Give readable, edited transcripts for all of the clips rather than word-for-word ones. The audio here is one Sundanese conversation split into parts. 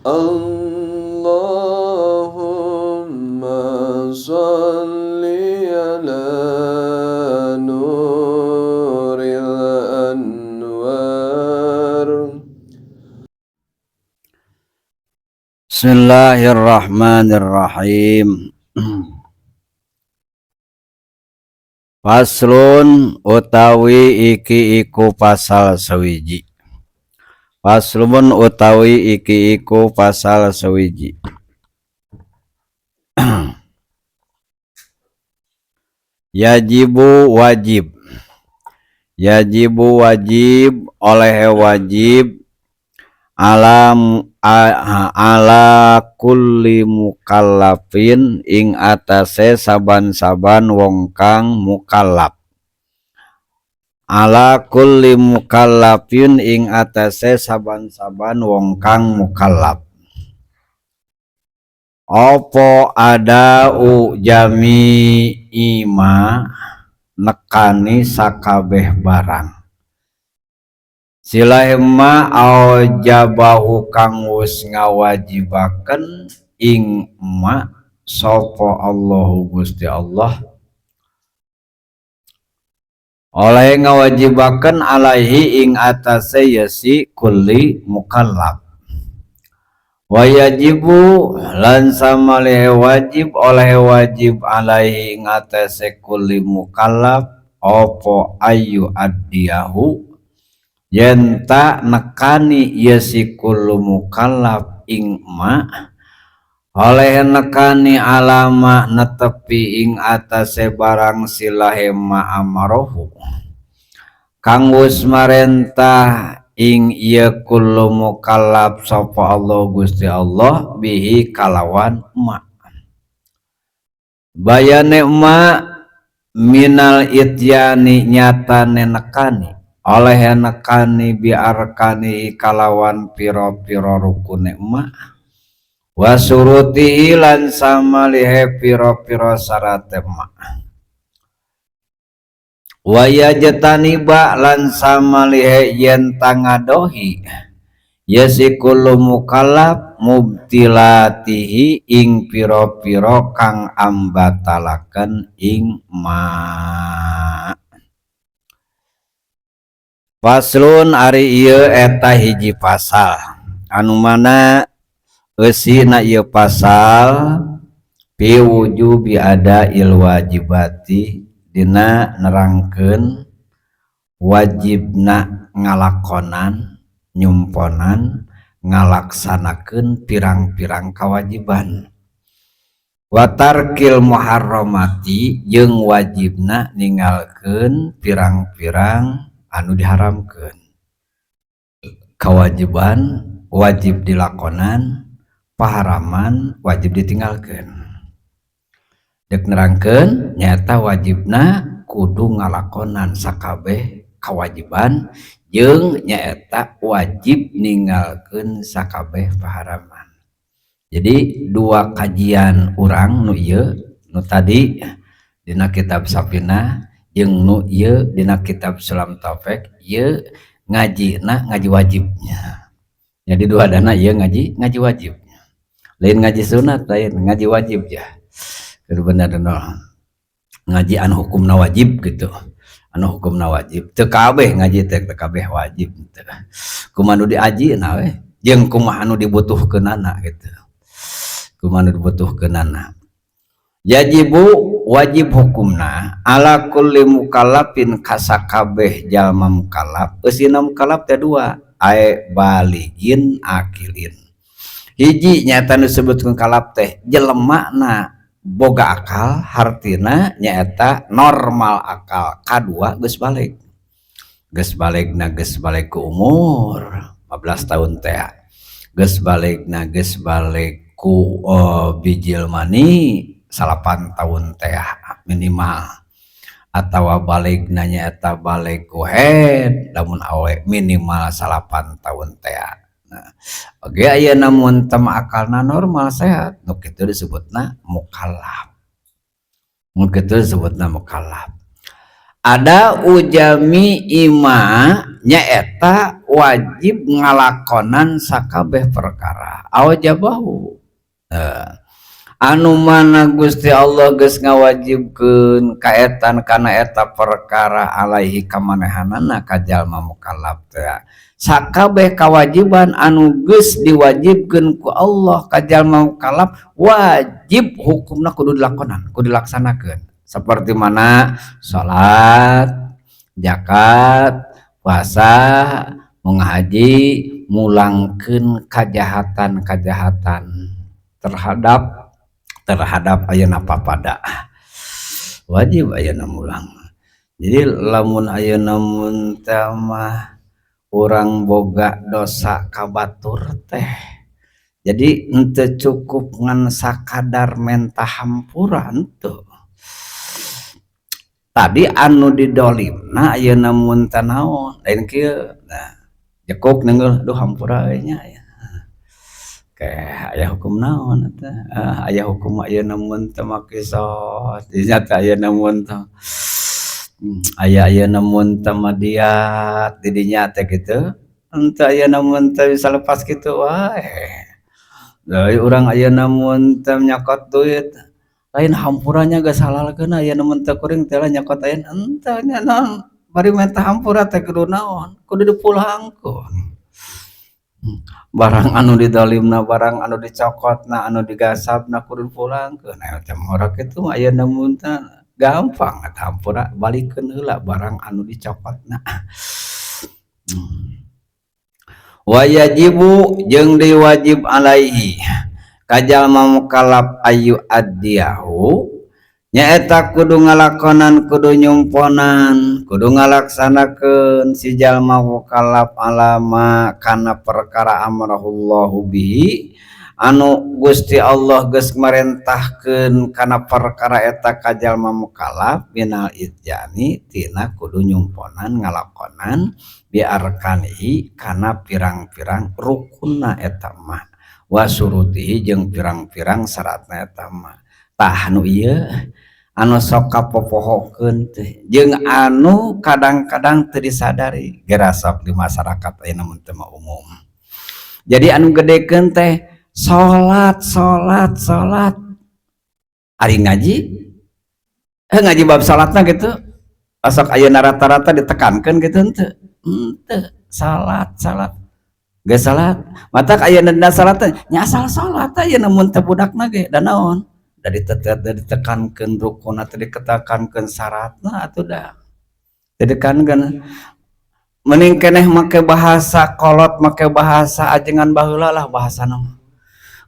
اللهم صل على نور الأنوار. Bismillahirrahmanirrahim. Faslun, utawi iki iku pasal sawiji. Faslun, utawi iki iku pasal sawiji. Yajibu wajib. Yajibu wajib, oleh wajib, ala kulli mukallafin ing atase saban-saban wong kang mukallaf. Ala kulli mukallafin ing atase saban-saban wong kang mukallaf. Apa adau jami'i ma, nekani sakabeh barang. Silahe ma aujabahu kang wis ngawajibaken ing ma sapa Allahu Gusti Allah, oleh ngawajibaken alaihi ing atase yasi kulli mukallaf. Wajibu lan samalehe wajib, oleh wajib, alaihi ing atase kulli mukallaf apa ayu addiyahu, yen ta nekani yasi kullu mukallaf ing ma, oleh nekani alama netepi ing atase barang silahe ma amarohu kang wis marentah ing ieu kullu mukallaf sapa Allah Gusti Allah bihi kalawan ma. Bayane ma minal ityani nyatane nekani, oleh nekani bi arkani kalawan piro-piro rukune ma, wa surutihi lan samalihe piro-piro syarate ma, wa yajtaniba lan samalihe yen tangadohi yasi kullu mukallaf mubtilatihi ing piro-piro kang ambatalaken ing ma. Faslun, ari ieu eta hiji pasal anu mana eusina ieu pasal fi wujubi adail wajibati, dina nerangkeun wajibna ngalakonan, nyumponan, ngalaksanakeun pirang-pirang kewajiban, wa tarkil muharramati jeung wajibna ninggalkeun pirang-pirang anu diharamkeun. Kewajiban wajib dilakonan, paharaman wajib ditinggalkeun. Dek nerangkeun nyata wajibna kudu ngalakonan sakabeh kewajiban jeung nyaeta wajib ninggalkeun sakabeh paharaman. Jadi dua kajian urang nu ieu, nu tadi dina kitab Safinah jeung nu ieu dina kitab Sulam Taufik, ieu ngajina ngaji wajibnya. Jadi dua dana ieu ngaji ngaji wajib. Lain ngaji sunat, lain ngaji wajib ya. Itu benar benar ngaji anu hukumna wajib gitu. Anu hukumna wajib. Teu kabeh ngaji teh, teu kabeh wajib teu. Kumaha nu diajina we jeung kumaha anu dibutuhkeunana gitu. Kumaha nu dibutuhkeunana. Yajibu wajib hukumna ala kulli mukallafin kasakabeh jalma mukallaf. Eusina mukallaf teh dua, ae baligin akilin. Hiji nyata nu disebutkeun kalaf teh jelemana boga akal, hartina nyaeta normal akal. Kadua geus balig. Geus baligna geus balig ku umur 15 tahun teh. Geus baligna geus balig ku bijil mani 9 tahun teh minimal, atawa baligna nyaeta balig ku haid lamun awe minimal 9 tahun teh. Nah, oke, ayeuna mun teu akalna normal sehat, nu kitu disebutna mukallaf. Nu kitu disebutna mukallaf. Ada ujami ima nyaeta Wajib ngalakonan sakabeh perkara aujabahu, anu mana Gusti Allah geus ngawajibkeun kaetan kana eta perkara, alaihi kamanehanana ka jalma mukallaf teh. Sakabeh kawajiban anu geus diwajibkeun ku Allah ka jalma mukallaf, wajib hukumna kudu dilakonan, kudu dilaksanakeun, seperti mana salat, zakat, puasa, menghaji, mulangkeun kajahatan-kajahatan terhadap terhadap ayeuna papada, wajib ayeuna mulang. Jadi lamun ayeuna mun teh mah urang boga dosa ka batur teh, jadi henteu cukup ngan sakadar menta hampura, henteu. Tadi anu didolimna ayeuna mun teh naon, lain kieu. Nah, jekuk nenggel, "Duh, hampura euy nya." Kayak aya hukum naon eta? Ah, aya hukum ayeuna mun teh mah kisos dinya teh, ayeuna mun teh aya ayeuna mun teh mah diat di dinya teh kitu. Henteu, ayeuna mun teh bisa lepas kitu wae. Deui urang ayeuna mun teh nyokot duit, lain hampura nya, geus halalkeun ayeuna mun teh kuring teh lah nyokot ayeuna, henteu nya. Naon bari menta hampura teh kudu naon, kudu dipulangkeun barang anu didolimna, barang anu dicokotna, anu digasabna, kudu dipulangkeun. Eta mah kitu ayeuna mun teh gampang eta hampura, balikeun heula barang anu dicokotna. Wa yajibu jeung deui wajib alaihi ka jalma mukallaf ayu addiyahu, nyaeta kudu ngalakonan, kudu nyumponan, kudu ngalaksanakeun si jalma mukallaf alama kana perkara amarahullahu bihi, anu Gusti Allah geus marentahkeun kana perkara eta ka jalma mukallaf, minal ityani tina kudu nyumponan, ngalakonan, bi arkanihi kana pirang-pirang rukunna eta mah, wa syurutihi jeung pirang-pirang syaratna eta mah. Tah, nu ieu anu sok kapopohokeun teh jeung anu kadang-kadang teu disadari geura sok di masyarakat ayeuna mun teu mah umum. Jadi anu gedekeun teh salat, salat, salat. Ari ngaji, ngaji bab salatna gitu sok ayeuna rata-rata ditekankeun gitu henteu? Henteu. Salat, salat, geus salat. Matak ayeuna dina salat teh nya asal salat ayeuna mun teu budakna ge da naon da ditekankeun rukunna teh, ditekankeun syaratna atuh da ditekankeun. Mending keneh make bahasa kolot, make bahasa ajengan baheula lah, bahasana mah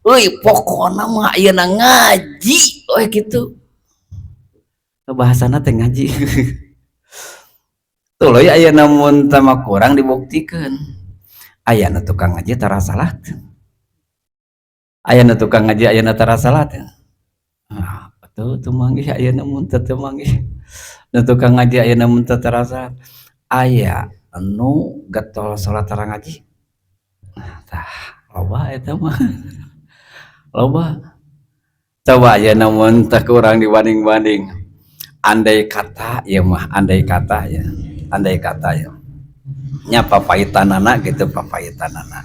euy, pokona mah ayeuna ngaji we kitu bahasana teh, ngaji tuluy. Ayeuna mun teh mah kurang dibuktikeun, aya nu tukang ngaji tara salat, aya nu tukang ngaji ayeuna tara salat. Ah, atuh teu manggih ayeuna mun teu manggih nu tukang ngaji ayeuna mun teu tara salat. Aya nu getol salat tara ngaji. Tah, loba eta mah, loba. Coba ayeuna mun teh kurang dibanding-banding, andai kata ieu mah, andai kata ya, andai kata ya nya, papaitanana gitu, papaitanana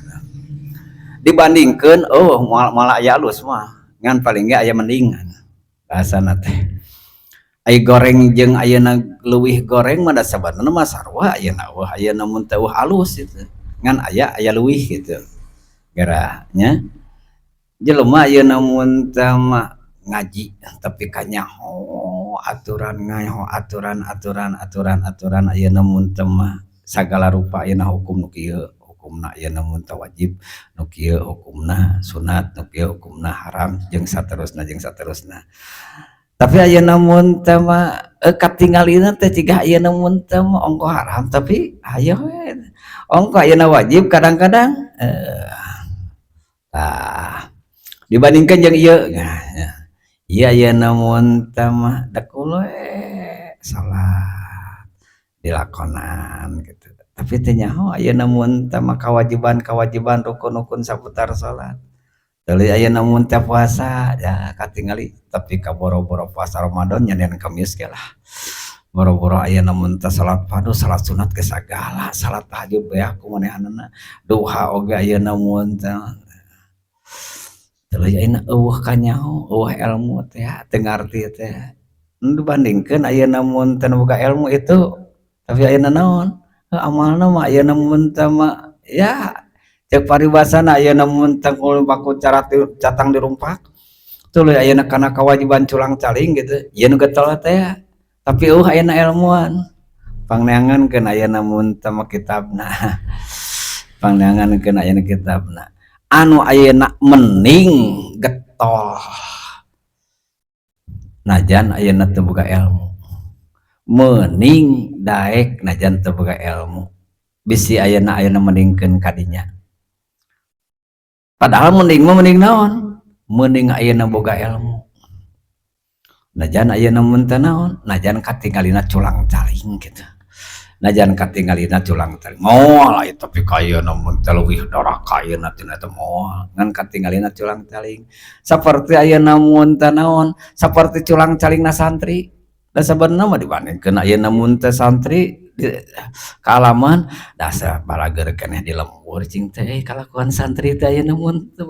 dibandingkeun, oh, moal moal aya alus mah, ngan paling ge aya mendingan bahasana teh. Ai goreng jeung ayeuna leuwih goreng mah da sabenerna mah sarua ayeuna. Wah, ayeuna mun teu alus itu ngan aya aya leuwih gitu geura nya. Jelema ayeuna mun teh mah ngaji tapi kanyaho aturan, nyaho aturan, aturan, aturan, aturan. Ayeuna mun teu mah sagala rupa ayeuna hukum nu kieu hukumna ayeuna mun teu wajib, nu kieu hukumna sunat, nu kieu hukumna haram, jeung saterusna, jeung saterusna. Tapi ayeuna mun teh mah katingalina teh ciga ayeuna mun teh mah ongkoh haram tapi hayoh we, ongkoh ayeuna wajib kadang-kadang. Tah, dibandingkeun jeung ieu, nah ieu ayeuna mun teh mah dekul we salat dilakonan gitu, tapi teu nyaho ayeuna mun teh mah kawajiban-kawajiban, rukun-rukun saputar salat. Tuluy ayeuna mun teh puasa ya katingali tapi kaboro-boro puasa Ramadan, Senin Kamis ge lah. Boro-boro ayeuna mun teh salat fardu, salat sunat ge sagala, salat tahajud beak ku manehanana, duha oge ayeuna mun teh. Tuluy ayeuna eueuh kanyaho, eueuh ilmu teh, teu ngarti teh. Dibandingkeun ayeuna mun teu boga ilmu itu, tapi ayeuna naon? Amalna mah ayeuna mun teh mah ya cek paribasana ayeuna mun teh baku catang dirumpak. Tuluy ayeuna kana kewajiban culang caling gitu, ieu nu getol teh. Tapi eueuh ayeuna ilmuan. Pangneangankeun ayeuna mun teh mah kitabna. Pangneangankeun ayeuna kitabna. Anu ayeuna mending getol. Najan ayeuna teu boga ilmu. Mending daek najan teu boga ilmu. Bisi ayeuna ayeuna mendingkeun kadinya. Padahal mending mah mending naon? Mending ayeuna boga ilmu. Najan ayeuna mun teu naon, najan katingalina culang caling gitu. Najan katingalina culang caling. Moal aya tapi ka ayeuna mun teh leuwih doraka ayeuna tina teh moal. Ngan katingalina culang caling. Saperti ayeuna mun teu naon, saperti culang calingna santri. Da sabenerna mah dibandingkeun ayeuna mun teh santri di kaalaman dasar balageur keneh di lembur cing teh kalakuan santri teh ayeuna mun teu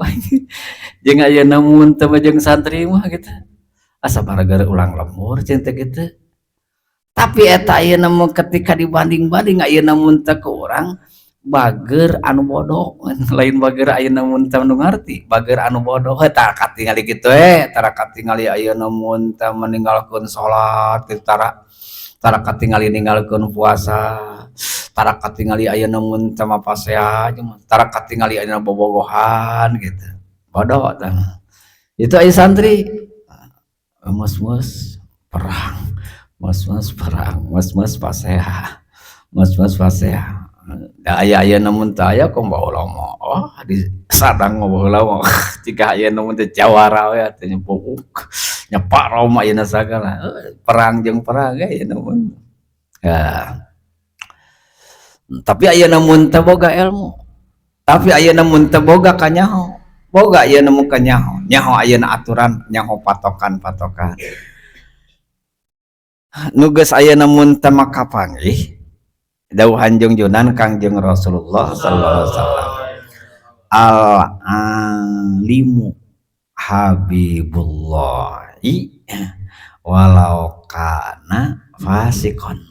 jeung ayeuna mun teu jeung santri mah gitu. Asa balageur ulang lembur cing teh kitu. Tapi eta ayeuna mah ketika dibanding-banding ayeuna mun teh ku urang bager anu bodoh, lain bager ayeuna mun teh nu ngarti, bager anu bodoh heuh tara katingali kitu we, tara katingali ayeuna mun teh meninggalkeun salat kitu, tara katingali ninggalkeun puasa, tara katingali ayeuna mun teh mah pasea, tara katingali ayeuna bobogohan gitu. Bodoh tah. Itu aya santri mus-mus perang, mus-mus perang, mus-mus pasea, mus-mus pasea. Da aya ayeuna mun teu aya komo baheula mah, oh di sadang mah baheula mah jika ayeuna mun teh jawara we atuh nyepuuk nyeparom ayeuna sagala, perang jeung perang ge ayeuna mun. Ya. Tapi ayeuna mun teu boga ilmu, tapi ayeuna mun teu boga kanyaho, boga ayeuna mun kanyaho, nyaho ayeuna aturan, nyaho patokan-patokan. Nu geus ayeuna mun teu makapanggih dawuhan jungjunan Kangjeng Rasulullah sallallahu alaihi wasallam. Al alimu habibullahi walau kana fasikon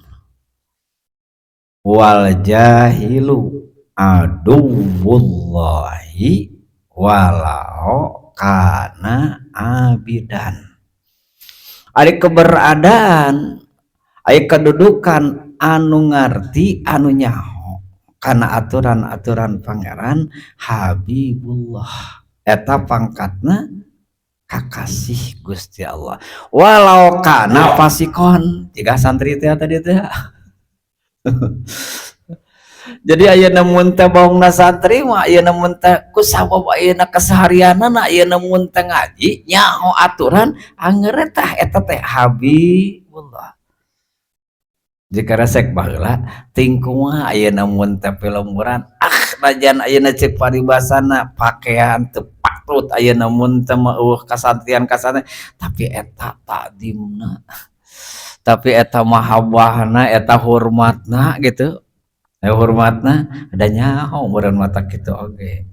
wal jahilu aduwullahi walau kana abidan. Ari keberadaan, ari kedudukan anu ngarti anu nyaho kana aturan-aturan Pangeran Habibullah, eta pangkatna kakasih Gusti Allah walau kana fasikon. Jika santri teh tadi teh. Jadi ayeuna mun teh baongna santri mah ayeuna mun teh ku sabab ayeuna keseharianana ayeuna mun teh ngaji nyaho aturan anger tah eta teh Habibullah. Jika resek baheula ting kumaha ayeuna mun teh pilemburan ah najan ayeuna cek paribasana pakaian teu patut ayeuna mun teh mah eueuh kasantrian kasantri, tapi eta takdimna, tapi eta mahabbahna, eta hormatna gitu. Hormatna ada nyaho meureun mata kitu oge,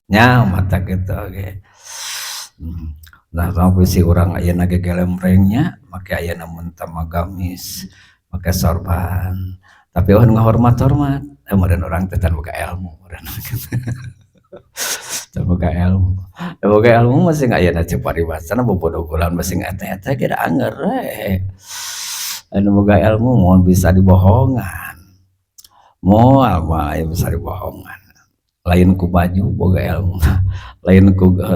nya mata kitu oge. Nah sampai si urang ayeuna gegelemrengnya make ayeuna mun teh mah gamis, make sorban, tapi eueuh ngahormat-hormat, meureun urang teh can boga ilmu meureun. Can boga ilmu. Da boga ilmu mah sing ayeuna cek paribasana bobodogolan mah sing eta-eta ge da anger we. Anu boga ilmu moal bisa dibohongan. Moal moal aya bisa dibohongan. Lain ku baju boga ilmu,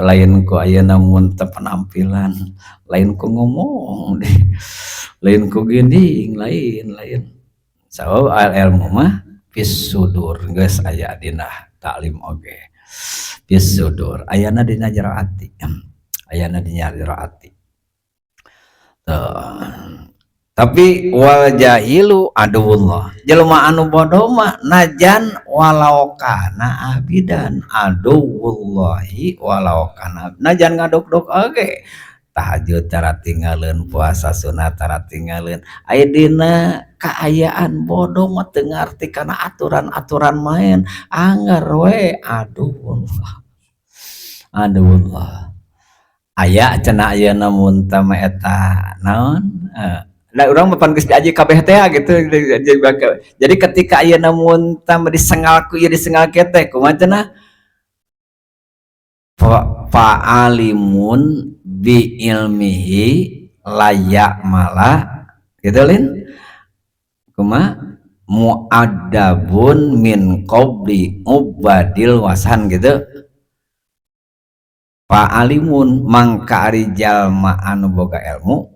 lain ku ayeuna mun teu penampilan, lain ku ngomong, lain ku ginding, lain lain. Sabab al ilmu mah fis sudur, geus aya dina taklim oge. Fis sudur ayana dina jero ati, ayana dina jero ati. Tuh. Tapi wal jahilu aduwullah, jelema anu bodoh mah najan walau kana abidan aduwullahi walau kana, najan ngaduk-duk oge Tahajud tara tinggalin, puasa sunat tara tinggalin. Aya dina kaayaan bodoh mah teu ngarti kana aturan-aturan main, angger we. Aduh Allah, aduh Allah. Aya cenah ayeuna mun teh mah eta naon, da urang mah pan geus diaji kabeh teh gitu. Jadi ketika ayeuna mun teh mah disengal ku ieu, disengal kieu teh, kumaha cenah? Fa'alimun bi ilmihi layak mala gitu lin, kumaha, mu'addabun min qabli ubadil wasan gitu. Fa'alimun mangka ari jalma anu boga ilmu,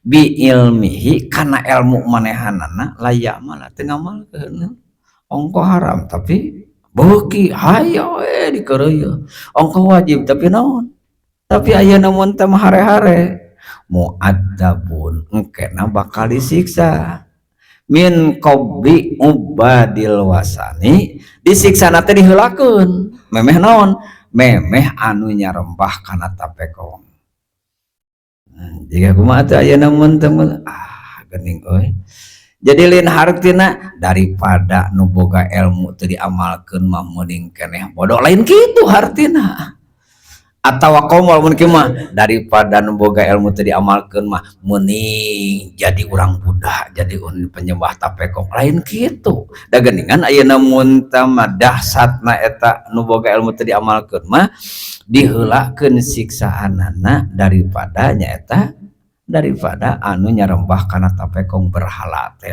bi ilmihi kana ilmu manehanana, layak mala teu ngamalkeun. Ongko haram tapi beuki hayo we dikeureuyeun, ongko wajib tapi naon, tapi ayeuna mun teh hare-hare, mu'adzabun engkena bakal disiksa, min qabli ubadil wasani, disiksa teh diheulakeun memeh naon, memeh anu nyarembah kana tapekong. Jiga kumaha teh ayeuna mun teh? Ah, geuning euy. Jadi lin hartina daripada nu boga ilmu teu diamalkeun mah mending keneh bodoh, lain kitu hartina. Atawa komo mun kieu mah, daripada nu boga ilmu teu diamalkeun mah mending jadi urang Buddha, jadi penyembah tapekong, lain kitu. Da geuningan ayeuna mun teh mah dahsatna eta nu boga ilmu teu diamalkeun mah diheulakeun siksaanana daripada nyaeta daripada anu nyarembah kana tapekong berhala teh.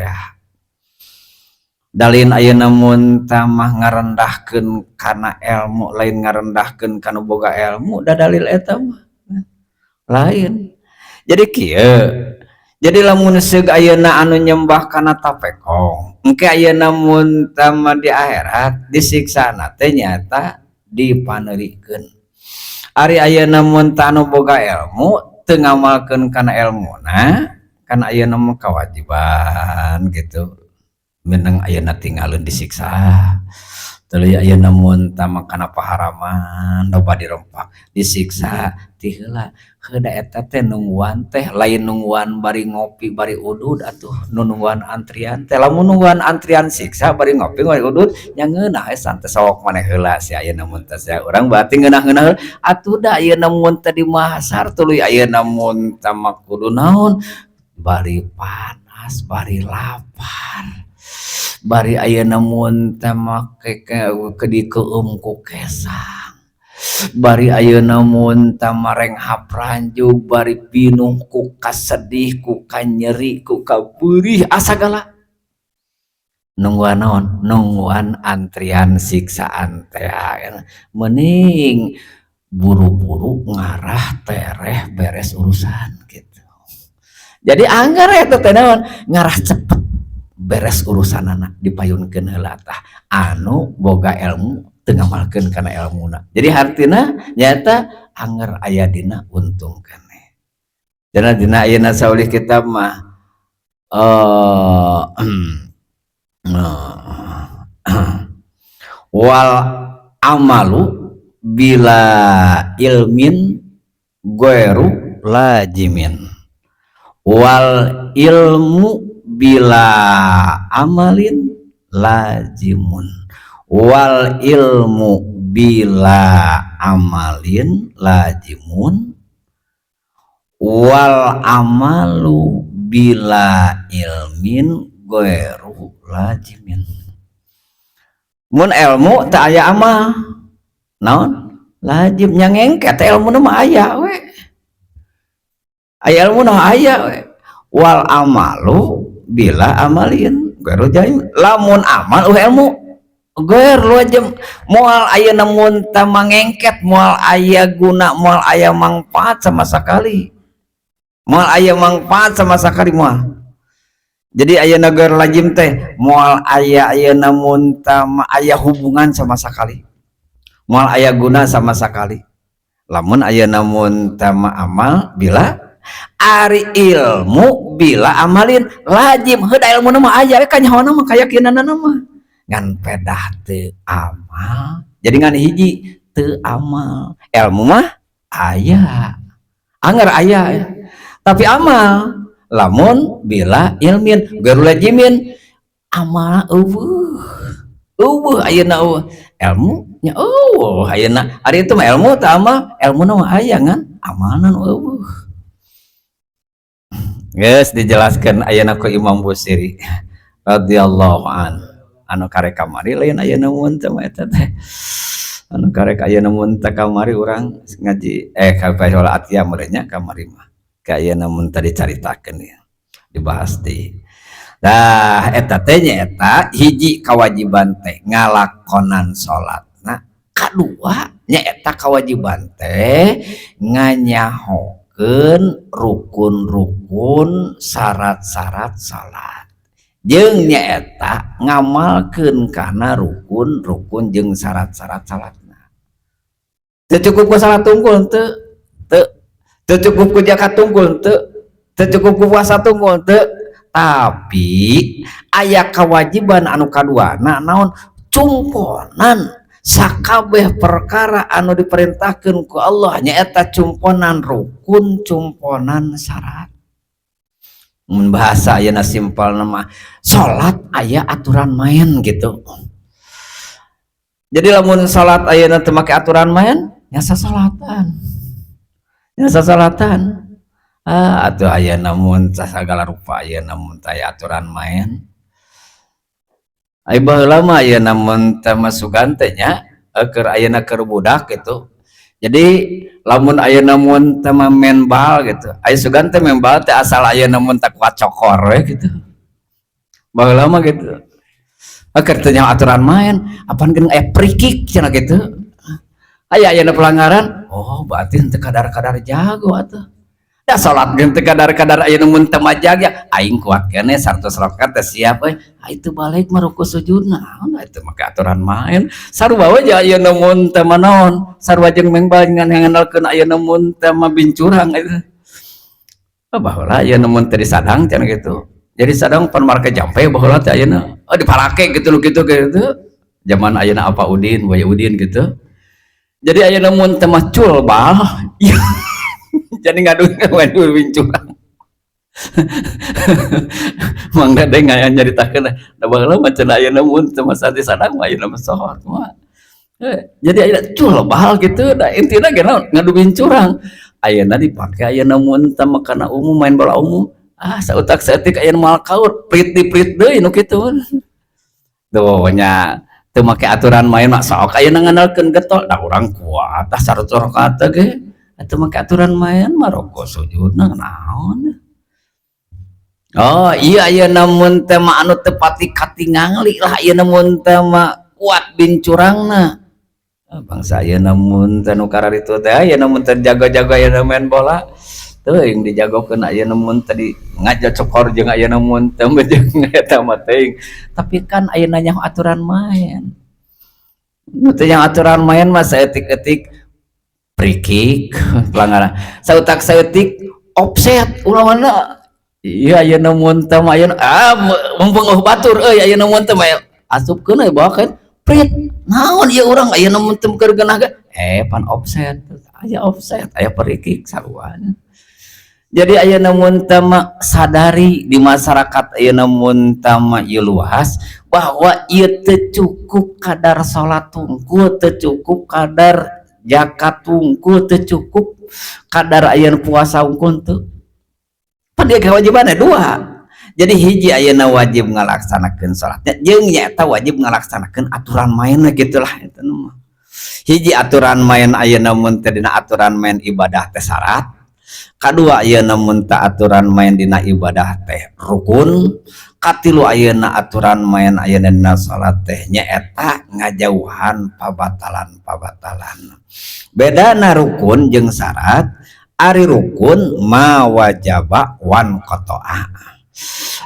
Dalin ayeuna mun teh mah ngarendahkeun kana ilmu, lain ngarendahkeun kana boga ilmu, da dalil eta mah lain. Jadi kieu, jadi lamun seug ayeuna anu nyembah kana tapekong, engke ayeuna mun teh mah di akhirat disiksana teh nyaeta dipaneurikeun. Ari ayeuna mun teh anu boga ilmu teu ngamalkeun kana elmuna, kan ayeuna mah kewajiban gitu, menang ayeuna tinggalin disiksa. Tuluy ayeuna mun tah mah kana paharaman loba dirempak, disiksa ti heula. Heuda eta teh nungguan teh lain nungguan bari ngopi bari udud atuh. Nu nungguan antrian teh, lamun nungguan antrian siksa bari ngopi bari udud nya ngeunah we, santai sok maneh heula si ayeuna mun teh sia urang berarti ngeunah-ngeunah atuh. Da ayeuna mun teh di mahsar, tuluy ayeuna mun teh mah kudu naon, bari panas, bari lapar, bari ayeuna mun teh mah ke dikeueum ku kesang, bari ayeuna mun teh mah renghap ranjug, bari pinuh ku kasedih, ku kanyeri, ku kapeurih, asagala nungguan naon, nungguan antrian siksaan teh. Mending buru-buru ngarah tereh beres urusan gitu. Jadi anggar eta teh naon, ngarah cepet beres urusanana, dipayunkeun heula tah anu boga ilmu teu ngamalkeun kana elmuna. Jadi hartina nyaeta angger aya dina untung keneh. Cenah dina ayeuna saulih kitab mah wal amalu bila ilmin ghairu lazimin, wal ilmu bila amalin lazimun, wal ilmu bila amalin lazimun, wal amalu bila ilmin ghairu lazimin. Mun ilmu teu aya amal naon, lazim nya ngengket. Ilmu mah aya we, aya ilmu mah aya we. Wal amalu bila amalin ghairu lazim, lamun amal euweuh ilmu ghairu lazim, moal ayeuna mun teh mangengket, moal aya guna, moal aya mangfaat sama sekali, moal aya mangfaat sama sekali, moal. Jadi ayeuna ghairu lazim teh moal aya ayeuna mun teh aya hubungan sama sekali, moal aya guna sama sekali lamun ayeuna mun teh amal bila. Ari ilmu bila amalin lazim, heuda ilmu mah aya we, kanyahoana mah, kayakinanana mah, ngan pedah teu amal. Jadi ngan hiji teu amal, ilmu mah aya. Angger aya ya. Tapi amal lamun bila ilmin gairu lazimin amal euweuh. Euweuh ayeuna, euweuh ilmu nya, euweuh ayeuna. Ari itu mah ilmu teh amal, ilmuna mah aya, ngan amalna nu euweuh. Geus dijelaskeun ayeuna ku Imam Busiri radhiyallahu an. Anu karek kamari lain ayeuna mun teh mah eta teh. Anu karek ayeuna mun teh kamari urang ngaji ka Atia meureun nya kamari mah. Ka ayeuna mun tadi caritakeun ya. Dibahas deui. Dah eta teh nyaeta hiji kewajiban teh ngalakonan salatna, kadua nyaeta kewajiban teh nganyahokeun rukun-rukun, syarat-syarat salat, jeung nyaeta ngamalkeun kana rukun-rukun jeung syarat-syarat salatna. Teu cukup ku salat tungkul teu, teu teu cukup ku zakat tungkul teu, teu cukup ku puasa tungkul teu, tapi aya kewajiban anu kaduana naon? Cumponan sakabeh perkara anu diperintahkeun ku Allah, nyaeta cumponan rukun, cumponan syarat. Mun bahasa ayeuna simpel mah, salat aya aturan main gitu. Jadi lamun salat ayeuna teu make aturan main nya sasalatan, nya sasalatan. Ah, atuh ayeuna mun sagala rupa ayeuna mun teu aya aturan main. Ai baheula mah ayeuna mun teh mah sugan teh nya keur ayeuna keur budak gitu. Jadi lamun ayeuna mun teh mah main bal gitu. Aya sugan teh main bal teh asal ayeuna mun teh kuat cokor we gitu. Baheula mah gitu. Keur teu nyaho aturan main, apan geuning aya free kick cenah gitu. Aya ayeuna pelanggaran, oh berarti henteu kadar-kadar jago atuh. Da salat ge teu kadar-kadar ayeuna mun teu majag ya aing kuat keneh 100 rakaat teh siap euy. Ah, itu balik mah ruku sujudna, naon itu make aturan main. Sarua we ayeuna mun teu mah naon, sarua jeung maen bal ngan ngandalkeun ayeuna mun teu mah bincurang itu. Oh, baheula ayeuna mun teu disadang cenah gitu. Jadi sadang pan marake jampe baheula teh ayeuna. Oh, diparake gitu nu kitu gitu. Zaman ayeuna apa Udin, Waya Udin gitu. Jadi ayeuna mun teu mah cul bal, jadi ngadu ngadu bincurang. Mang Dedeng aya nyaritakeun da baheula mah cenah ayeuna mun teu mah sadang mah ayeuna mah sohor mah. Jadi ayeuna cul bal gitu da intina ge naon ngadu bincurang. Ayeuna dipake ayeuna mun teu mah kana umum, main bola umum. Ah, sautak saeutik ayeuna moal kaur, prit di prit deui nu kitu. Tuh nya teu make aturan main mah sok ayeuna ngandalkeun getol da urang kuat tah 100 rakaat ge. Atuh make aturan main mah roko sujudna naon. Oh iya, ayeuna mun teh mah anu teu pati katingali lah ayeuna mun teh mah kuat bincurangna. Bangsa ayeuna mun teh nu kararitu teh ayeuna mun teh jago-jago ayeuna main bola teuing dijagokeun ayeuna mun tadi ngaja cokor jeung ayeuna mun teh jeung eta mah teuing. Tapi kan ayeuna nyaho aturan main. Nu teu nyaho aturan main mah saeutik-eutik free kick pelanggaran, sautak saeutik offside ulah mana. Iya, ayeuna mun teh mah ayeuna ah mumpung euweuh batur euy ayeuna mun teh mah asupkeun euy bawakeun prit naon ieu urang ayeuna mun teu keur geunah ge pan offside, aya offside, aya free kick sarua. Jadi ayeuna mun teh mah sadari di masyarakat ayeuna mun teh mah ieu luas bahwa ieu teu cukup kadar salat tungkul, teu cukup kadar zakat tungkul, teu cukup kadar ayeuna puasa wungkul teu. Pan dia kewajibannya dua. Jadi hiji ayeuna wajib ngalaksanakeun salatnya jeung nyaeta wajib ngalaksanakeun aturan mainna gitulah eta mah. Hiji aturan main ayeuna mun teh dina aturan main ibadah teh syarat. Kadua ayeuna mun teh aturan main dina ibadah teh rukun. Katilu ayeuna aturan main ayeuna dina salat teh nyaeta ngajauhan pabatalan-pabatalan. Bedana rukun jeung syarat, ari rukun ma wajaba wan qata'a.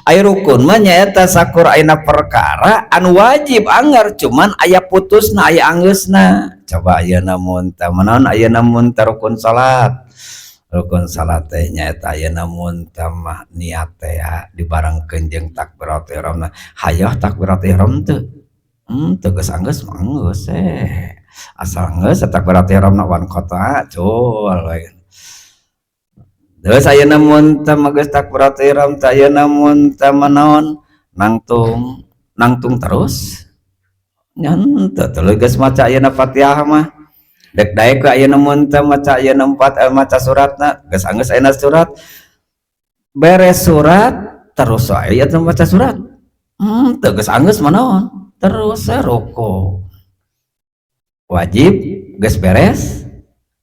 Ari rukun mah nyaeta sakur ayeuna perkara anu wajib anggar cuman aya putusna, aya anggeusna. Coba ayeuna mun teh naon ayeuna mun teh rukun salat. Rukun salat teh nyaeta ayeuna mun teh mah niat teh ya dibarengkeun jeung takbiratul ihramna. Hayoh takbiratul ihram teu? Teu geus anggeus mah geus. Asal geus takbiratul ihramna wan qata'a cul we. Terus ayeuna mun teu geus takbiratul ihram teh, ayeuna mun teu naon, nangtung nangtung terus nya henteu. Tuluy geus maca ayeuna Fatihah mah dek daek we. Ayeuna mun teu maca ayeuna empat maca suratna, geus anggeus ayeuna surat beres, surat terus wae atuh maca surat. Teu, geus anggeus mah naon, terus ruku. Wajib geus beres,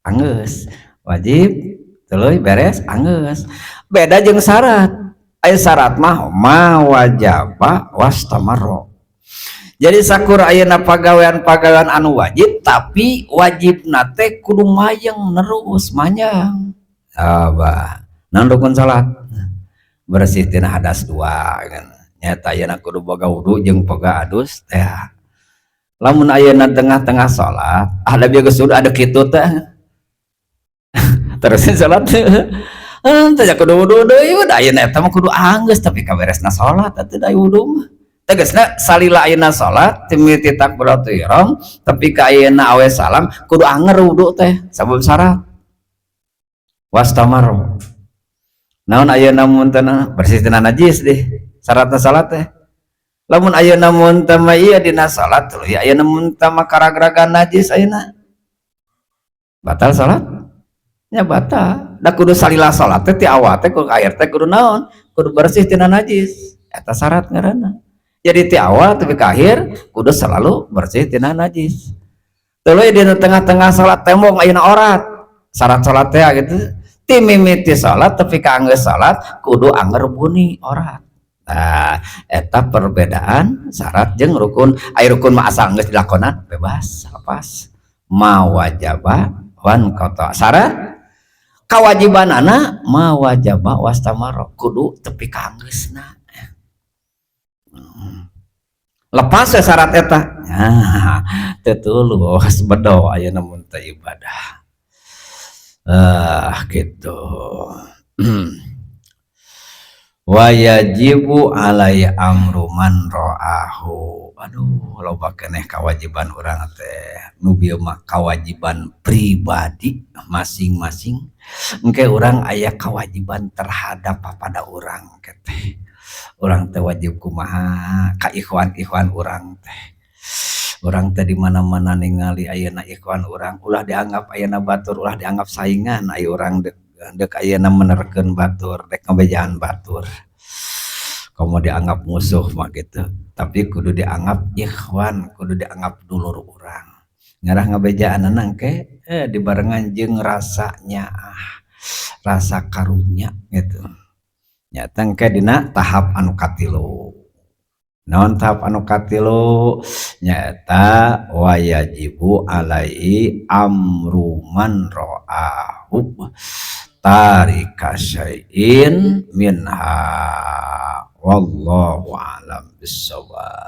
anggeus. Wajib tuluy beres, anggeus. Beda jeung syarat. Aya syarat mah ma wajaba wastamarro. Jadi sakur ayeuna pagawean-pagawean anu wajib, tapi wajibna teh kudu mayeng, nerus manjang. Abah naon rukun salat? Bersih tina hadas dua kan, nyata ayeuna kudu boga wudu jeung boga adus teh. Lamun ayeuna tengah-tengah salat ada bieu geus ada kitu teh, terusin salat henteu ya, kudu wudu deui. Udah, ayeuna eta mah kudu anggeus tapi kaberesna salat atuh da wudu mah. Tegasna salila ayeuna salat ti mimiti takbiratul ihram tapi ka ayeuna awe salam kudu anger wudu teh, sabab syarat wastamar. Naon ayeuna mun teu bersih tina najis deh, syaratna salat teh. Lamun ayeuna mun teu mah ieu dina salat, tuluy ayeuna mun teu mah karagragan najis, ayeuna batal salat nya, batal. Da kudu salila salat teh ti awal teh kudu akhir teh kudu naon, kudu bersih tina najis. Eta syarat ngaranna. Jadi ti awal tapi ke akhir kudu selalu bersih tina najis. Tuluy dina tengah-tengah salat tembong ayeuna orat, syarat salat teh gitu, ti mimiti salat tapi ka anggeus salat kudu anger buni orat. Nah, eta perbedaan syarat jeung rukun. Ai rukun mah asal geus dilakonan bebas lepas. Ma wajaba wan qata. Syarat kawajibanana ma wajaba wastamaro, kudu tepi ka anggeusna. Lepas ya syarat eta. Nah, teu tulus bedo ayeuna mun teu ibadah. Ah, gitu. Wa yajibu alai amru man ra'ahu. Aduh, loba keneh kewajiban urang teh. Nu bieu mah kewajiban pribadi masing-masing. Engke urang aya kewajiban terhadap pada urang teh. Urang teh wajib kumaha ka ikhwan-ikhwan urang teh. Urang teh di mana-mana ningali ayeuna ikhwan urang, ulah dianggap ayeuna batur, ulah dianggap saingan. Aya urang dek dek ayeuna menerkeun batur, dek ngabejaan batur. Komo dianggap musuh mah gitu, tapi kudu dianggap ikhwan, kudu dianggap dulur urang. Ngarah ngabejaanana engke dibarengan jeung rasa nyaah, rasa karunya gitu. Nyata engke dina tahap anu katilu. Naon tahap anu katilu? Nyaeta wayajibu alaihi amru man ra'ahu tarika syai'in minha. Wallahu a'lam bissawab.